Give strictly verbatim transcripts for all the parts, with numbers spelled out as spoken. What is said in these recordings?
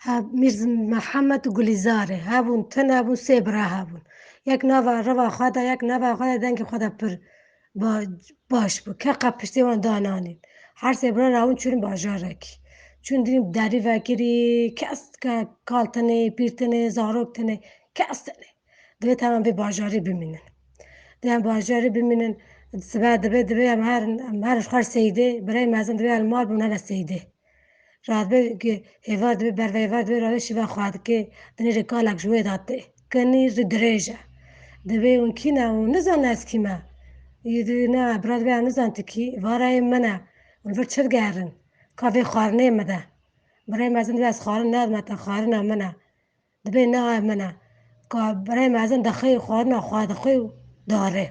He, Mîrz Mihemed û Gulîzarê hebûn, tune bûn, sê bira hebûn. Yek nava reva xwe de, yek nava xwe de dengê xwe de pir ba-, baş bû. Keqa piştê wan dananîn. Her sê bira re hûn çûn bajarekî. Çûn dîn derî vekirî, kes ke-, kal tine, pîr tine, zarok tine, kes tine. Divê temam vê bajarê bimînin. Divê em bajarê bimînin, sibe dibe, divê em herin, em herin ji xwe seydê, birayê mezin divê em li mal bûn, here seydê. Radbe hêvar dibe, berve hêvar dibe, radbe şiva xwe dike, dinêre kalek ji wê de tê. Kinî rî dirêj e. Divê hûn kî ne, hûn nizan ez kî me. Yê di ne, bira divê em nizan tu kî, vara yê min e. Hûn vir çi digerin? Ka vê xwarinê min de. Birayê mezin divê ez xwarin nedime te, xwarina min e. Dibê na min e. Ka birayê mezin dixê xwarina xwe dixwê û dare.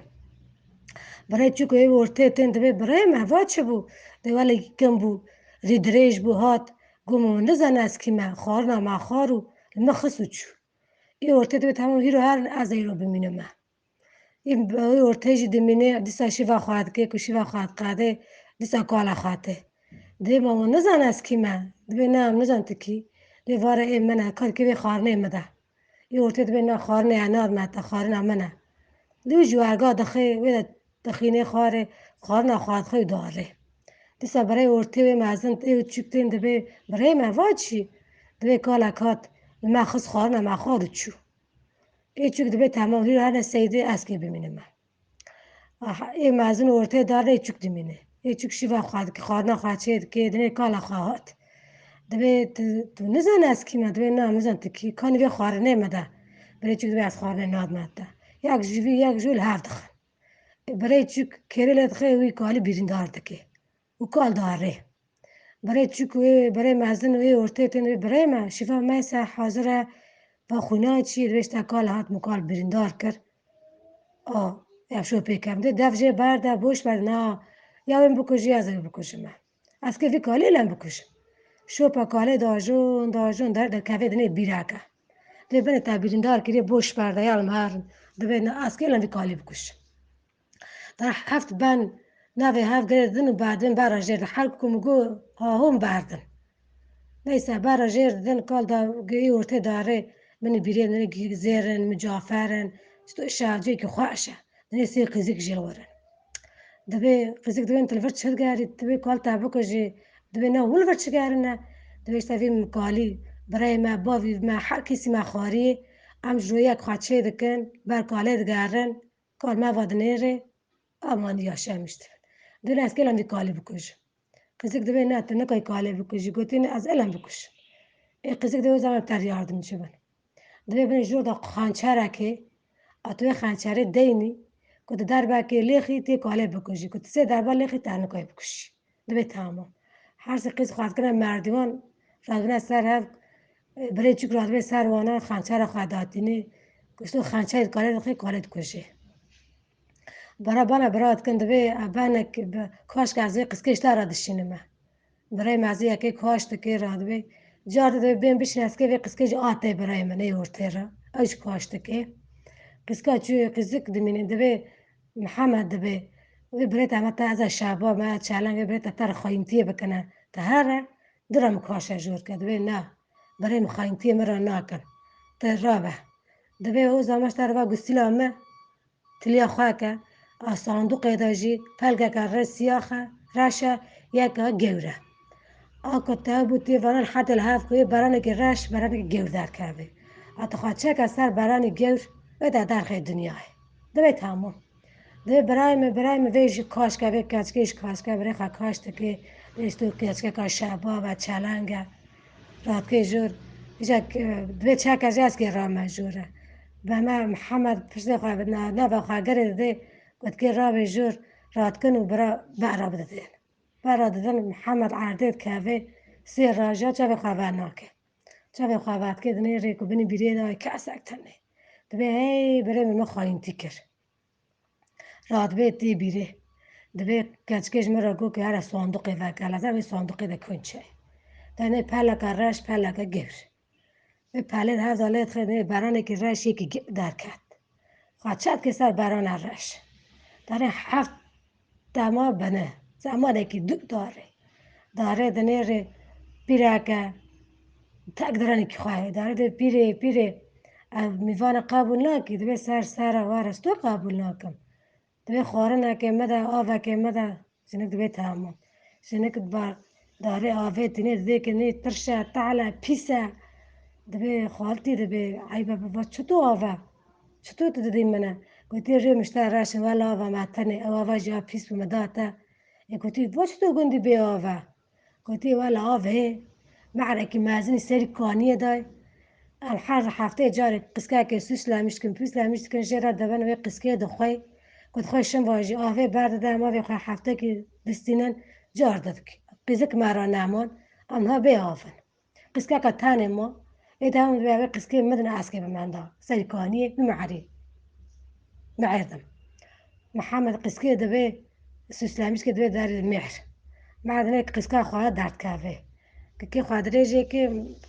Birayê çûk ê ortê tên dibê birayê me va çi bû? Dê wele kim bû, rî dirêj bû hat. Got min nizane ez kî me, xwarina me xwar û li min xist û çû. Ê ortê dibê temam hîro herin ez ê îro bimînim me. Ê, ê ortê jî dimîne, dîsa şîva xwe dike, ku şîva xwe diqede, dîsa kala xwe tê. Dibê ma wan nizane ez kî me? Dibê na, em nizan tu kî. Dibê vare ê min e, ka dikê vê xwarinê min de. Ê ortê dibê na xwarinê e, nadime te, xwarina min e. Dibê ji werga dixê, wê de dixînê xwarê, xwarina xwe dixwe û dare. Dîsa birayê ortê wê mezin ê çûk tên dibê, birayê me va çi? Dibê kalek hat, li me xist xwarina me xwar û çû. Ê çûk dibê temam, hîro hene seydê ez kê bimînim me. Ah, ê mezin ortê dare, ê çûk dimîne. Ê çûk şîva xwe dike, xwarina xwe çê dike, dinê kala xwe hat. Dibê tu, tu nizane ez kî me? Dibê na, nizan tu kî. Kanî vê xwarinê min de. Birê çûk dibê ez xwarinê nadime te. Yek ji vî, yek ji wî li hev dixin. Birê çûk kêrê lê dixê, wî kalî birîndar dike. Û kal darê. Birê çûk wê, birê mezin wê ortê tên wê, birê me, şîva me se hazir e, va xwîna çî, dibê işte kal hat, min kal birîndar kir. A, ev şo pê kem. Dê dev jê berde, boş ver, na, ya wê min bikujî, ez ê bikujim me. Ez kê vî kalê lem bikujim. Şopa kalê dajon, dajon, der de kevê dinê bîreke. Dê binê te birîndar kiriye, boş berde, ya li min herin. Dibê na, ez kê lem vî kalê bikujim. Te heft ben navê hev girê didin û berdin bera jêr de. Her ku min got, ahûn berdin. Neyse, bera jêr didin, kal da gihî ortê darê, min bîrê, min zêr in, min cafer in, işte şevcêkî xweş e. Dinê sê qîzik jê werin. Dibê qîzik dibên tu li vir çi digerî, dibê kal te bikujî, dibê na hûn li vir çi gerine? Dibê işte vî min kalî, birayê me, bavî me, her kesî me xwariyê, em ji royek xwe çê dikin, ber kalê digerin. Kal me va dinêrê, aman yaşamıştır. Dibê ez kê lem vî kalî bikujim. Qîzik dibê ne, tu nikay kalê bikujî. Gotî ne, ez ê lem bikujim. Ê qîzik dibê o zaman ter yardımcı bin. Dibê binê jor da xançerekê, a tu wê xançerê deynî, ku tu derbekê lêxî tê kalê bikujî. Ku tu sê derba lêxî te nikay bikujî. Dibê tamam. Her sê qîz xwe dikine merdîwan, radibine ser hev, e, birê çûk radibê ser wana, xançera xwe datînê, ku işte xançerê kalê dixê, kalê dikujê. Bara bana bira dikin, dibê, e, benek, be-, kaşke ez vê qîzkê ji te re dişînime. Birê me ez ê yekê kaş dikê radibê. Car de dibê bên bişîne, ez kê vê qîzkê jî atê birayê min ê ortê re. Ew jî kaş dikê. Qîzka çû, qîzik dimîne, dibê Mihemed dibê. Wê birê te me te ez e şeba, me çeleng, wê birê te te re xayintiyê bikine. Te here, dira min kaşe jor ke. Dibê na, birê min xayintiyê min re nakin. Te rabe. Dibê o zaman ji te re va gustîla me, tiliya xwe ke, a sanduqê de jî pelgeke re siyax e, reş e, yeke gewr e. A ku te bû tê vanan hetê li hev ku yê beranekî reş, beranekî gewr derkeve. A tu xwe çeke ser beranî gewr, wê te derxê dinyayê. Dibê tamam. Dibê birayê min, birayê min vê jî kaşke, vê keçkê jî kaşke, birê xwe kaş dike, dibê tu keçkeka şeba ve çeleng e. Radikê jor, îca, e, dibê çeke jî ez kê rame jor e. Be me Mihemed piştê xwe bi na-, nava xwe girê didê, gotkê rabê jor, radikin û bira, bera bididin. Bera didin, Mihemed erdê dikeve, sê raja çavê xwe venake. Çavê xwe vedikê dinê rê ku binî bîrê de kesek tune. Dibê hey birê min, min xayintî kir. Radibê tê bîrê. Dibê keçikê ji min re got ku here sanduqê veke, leza vê sanduqê de koyun çi ye. Tenê peleke reş, peleke gewr. Vê pelê de hevda lê dixê, dê beranekî reş yekî ge-, derket. Xwe çet kê ser berana reş. Darê heft dema bine. Zemanekî dû darê. Darê dinêrê pîreke Tek direnekî xwe heye. Darê de pîrê, pîrê, ev mîvana qebûl nakî, dibê ser sera we re, ez to qebûl nakim. Dibê xwarinekê me de, avekê me de. Jinik dibê tamam. Jinik dibar darê avê tînê didê ke nê tirş e, tehl e, pîs e. Dibê xaltî dibê eybe biva çito ava? Çito tu didî min e? Gotî rê mişte reşin wela ava me tenê, ew ava jî ya pîs bû me da te. Ê gotî va çito gundî bê ava? Gotî wela av hê. Mehrekî mezinî serî kaniyê day. Em her hefteyê carek qîskekê süslemiş dikin, pîslemiş dikin, jê re dibin wê qîskê dixwey. Ku dixwey şim vajî, avê berdide, em avê xwe heftekî distînin, car didikî. Qîzik me re neman, em ha bê avin. Qîskeka tenê ma, ê de hewin dibê wê qîskê midin eskê bimenda. Serî kaniyê, bimeherî. Meherdim. Mihemed qîskê dibê süslemiş ke dibê derê mehr. Merdinê qîska xwe derdikeve. Kikê xwe dirêjê ke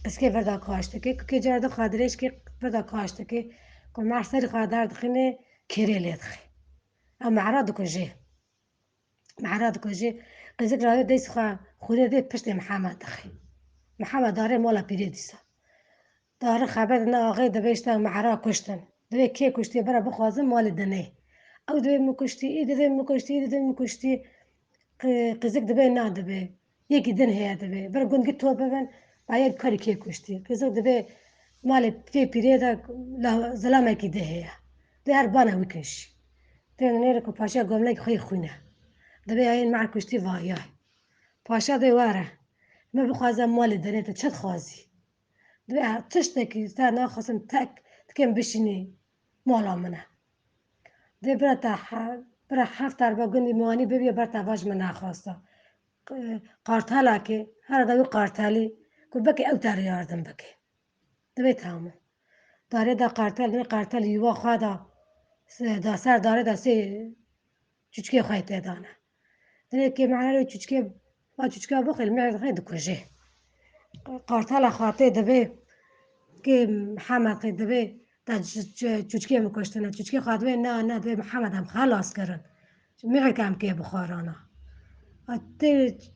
qîskê verda kaştike, kikê cara de xwe dirêj ke verda kaştike, ku mer serî xwe derdixîne kêrê lê dixê. Ew mehra dikujê. Mehra dikujê. Qîzik ravê dest xwe xûrê vê piştê Mihemed dixê. Mihemed darê mala pîrê dîsa. Dare xeber dine axê dibê işte mehra kuştin. Dibê kê kuştî bira bixwazin malê dinê. Ew dibê min kuştî, î dibê min kuştî, î dibê min kuştî. Qi-, qizik dibê na dibê. Yekî din heye dibê. Bira gundkî top bibin, bayê karî kê kuştî. Qizik dibê malê vê pîrê de la-, zilamekî di heye. Dê her bana wî kişî. Dê nêre ku paşa gomlek xwe xwîne. Dibê ayên mer kuştî vayay. Paşa dê were. Me bixwaze malê dinê te çi dixwazî? Dibê tiştekî te naxwazim tek dikim bişînî mala min e. Dê bira te he-, bira heft erba gundî miwanî bibiye ber te vaj min naxwasta. Q-, qartalakê, her da wî qartalî, ku bekê ew te re yardim bike. Dibê tamam. Darê da qartal, dibê qartal yuva xwe da, se-, da ser darê da sê çûçikê xwe tê dane. Dibê kê mehna wê çûçikê, va çûçika bixwî, mehna xwe dikujê. Qartala xwe tê dibê, kê Mihemed xê dibê, da çû-, çû-, çûçikê min kuştine. Çûçikê xwe dibê, na, na, dibê Mihemed em xelas kirin. Mehek em kê bixwarana. A tê,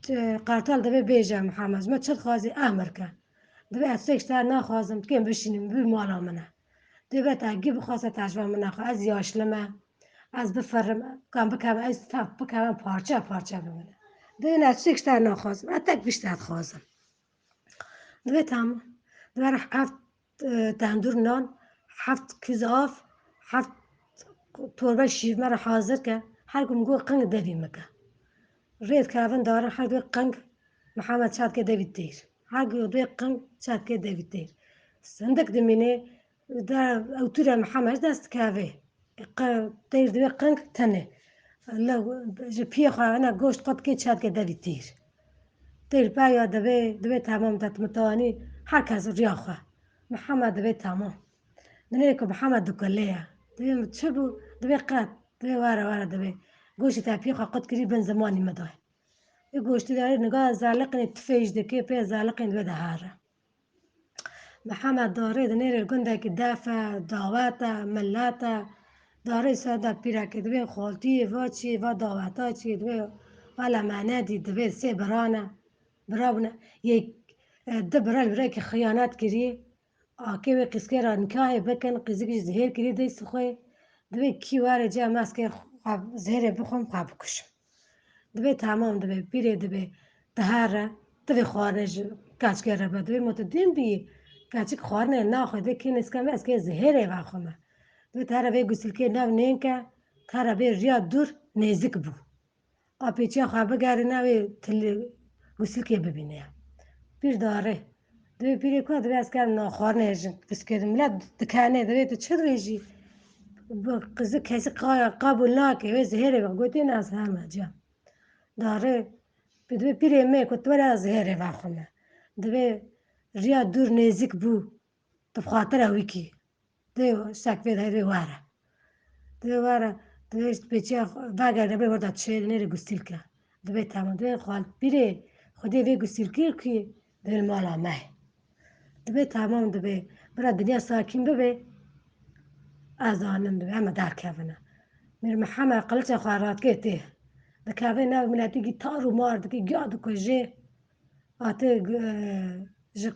e, qartal dibê bêje Mihemed, ji me çi dixwazî emir ke. Dibê ez tiştek ji te naxwazim, dikêm bişînim, bî mala min e. Dibê te gî bixwaze te ji van min naxwe, ez yaşli me, ez bifirim, kan bikevim, ez fev bikevim parçe parçe bibine. Dibê ez tiştek ji te naxwazim, ez tek bişte dixwazim. Dibê tamam. Dibê heft, e, tendur nan, heft kiz av, heft torbe şîv me re hazir ke, her ku min got qing devî min ke. Rê dikevin darin her duyê qing Mihemed çatke devî têr. Her ku duyê qing çatke devî têr. Sindik dimînê de ew tûre Mihemed dest dikevê. Qe-, teyr divê qing tenê. Le, ji piyê xwe ene goşt qot kê çatke devî têr. Teyr peya divê, divê tamam te, tu mi tanî, her kes riya xwe. Mihemed divê tamam. Dinê ku Mihemed dikule ye. Divê min çi bû? Divê qet. Divê were, were divê. Goştê te piyê xwe qut kirî bin zimanî min dayê. Ê goştê darê niga zaliqinê tifêj dikê, pê zaliqên divê de here. Mihemed darê dinêrê gundekî def e, dawet e, millet e. Darê ser de pîrekê dibê xaltiyê va çi, va daweta çi, dibê va lemenedî, dibê sê bira ne. Bira bûne. Yek, e, di bira li birekî xiyanet kirî. Akê wê qîzkê re nikahê bikin, qîzik jî zihêr kirî destê xwe. Dibê kî were cem ez kê xwe zihêrê bixwim, xwe bikuşim. Dibê tamam, dibê pîrê dibê tu here, tu vê xwarine ji keçikê re be. Dibê ma tu din bî, keçik xwarine naxwe, dê kê nêzîka me, ez kê zihêrê vexwime. Dibê tu here vê gusilkê nav nênke, tu here vê riya dûr nêzik bû. A pêçiya xwe bigerîne wê tilî gusilkê bibîne. Pîr darê. Dibê pîrê ku dibê ez kem naxwarine jin. Piskê di milet dikene, dibê tu çi dibêjî? Bi qizik kesî qa-, qebûl nake, wê zihêrê ve gotê ne ez heme ca. Darê, dibê pîrê me ku tu were ez zihêrê vexwime. Dibê riya dûr nêzik bû, tu bi xatira wî kî. Dê şek vê de vê were. Dê were, dê ji pêçiya xwe vegere bê werda çê nêrê gusîlke. Dibê tamam, dibê xal pîrê, xwedê vê gusîlkê kî dibê mala me. Dibê tamam, dibê bira dinya sakîn bibe. Ez anim dibê, em ê derkevine. Mîr Mihemed qiliça xwe radikê tê. Dikeve nav miletî kî tar û mar dikî, giya dikujê. Atê, e, ji